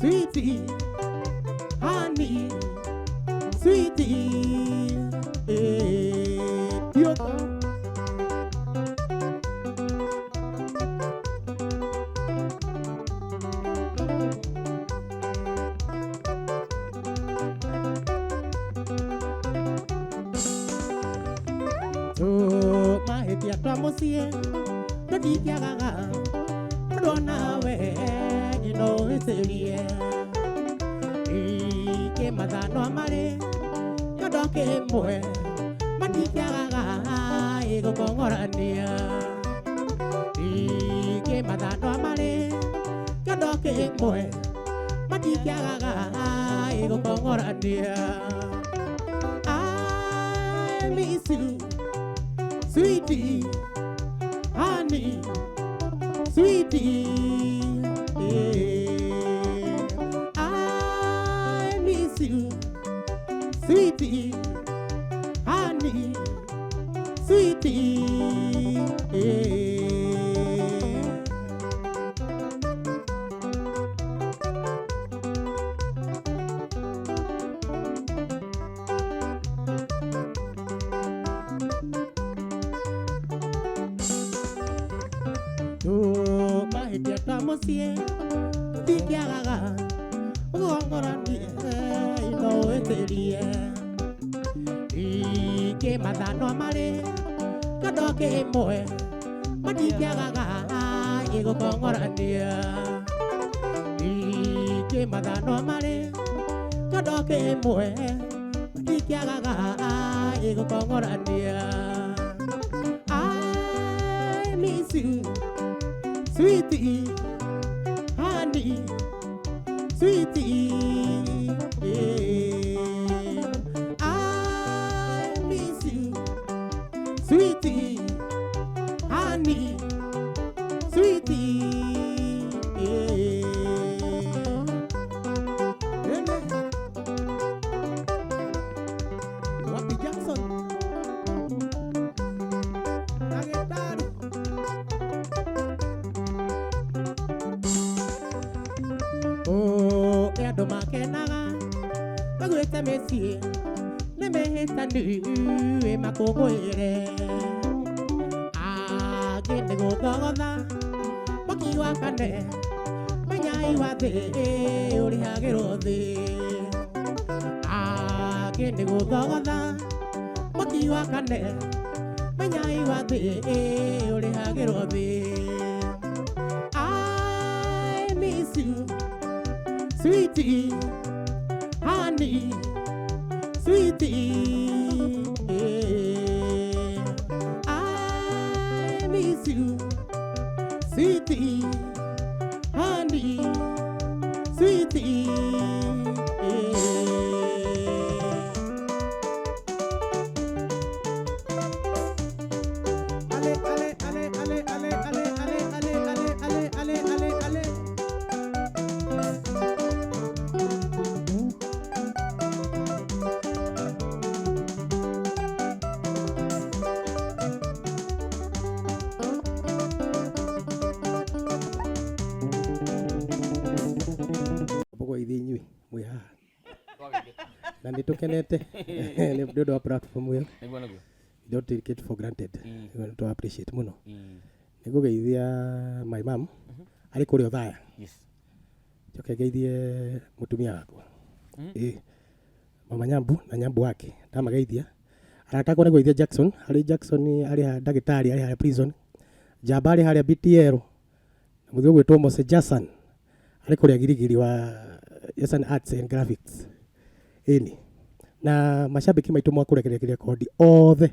Sweetie, honey, sweetie, eh, Yoko. Mahĩtia twa mũciĩ tũtingĩagaga tondũ nawe no wĩcirie ingĩ mathano marĩ kĩondo kĩmwe matingĩagaga gũkong'orania ingĩ mathano marĩ kĩondo kĩmwe matingĩagaga gũkong'orania. I miss you, sweetie, honey, sweetie. Yeah. I miss you, sweetie, honey, sweetie. Yeah. Mahĩtia twa mũciĩ tũtingĩagaga gũkong'orania no wĩtĩrie ingĩ mathano marĩ kĩondo kĩmwe matingĩagaga gũkong'orania ingĩ mathano marĩ kĩondo kĩmwe matingĩagaga gũkong'orania. I miss you, sweetie, honey, sweetie. Yeah. I miss you, sweetie, honey, sweetie. Yeah. Ene. Wapi Jackson? Ndagĩtarĩ. Oh, nĩ andũ makenaga maguĩte mĩciĩ nĩ mĩhĩtanu makũngũĩre angĩ nĩ gũthogotha mwaki wakane menyai wa thĩ ũrĩhagĩrwo thĩ angĩ nĩ gũthogotha mwaki wakane menyai wa thĩ ũrĩhagĩrwo thĩ. I miss you, sweetie, honey, sweetie. Yeah. I miss you, sweetie, honey, sweetie. Yeah. Ale, ale, ale, ale, ale, ale, ale, ale, ale, ale, ale, ale, ale. Mbũgũithia inyuĩ mwĩ haha na nĩ tũkenete nĩ ũndũ wa platform ĩyo. Nĩguo, nĩguo. We don't take it for granted. Nĩ tũ appreciate mũno. Nĩ ngũgeithia my mom arĩ kũrĩa Othaya. Njoke ngeithie mũtumia wakwa, ĩ mama Nyambu na Nyambu wake. Ndamageithia arata akwa, nĩ ngũgeithia Jackson harĩ Jackson arĩ haha, ndagĩtarĩ arĩ harĩa prison, Njamba arĩ harĩa BTL, na mũthuri ũgwĩtwo Mose Jason arĩ kũrĩa Girigiri wa Jason Arts and Graphics. Ĩni na macambĩki maitũ mwakũrekereria kondi othe.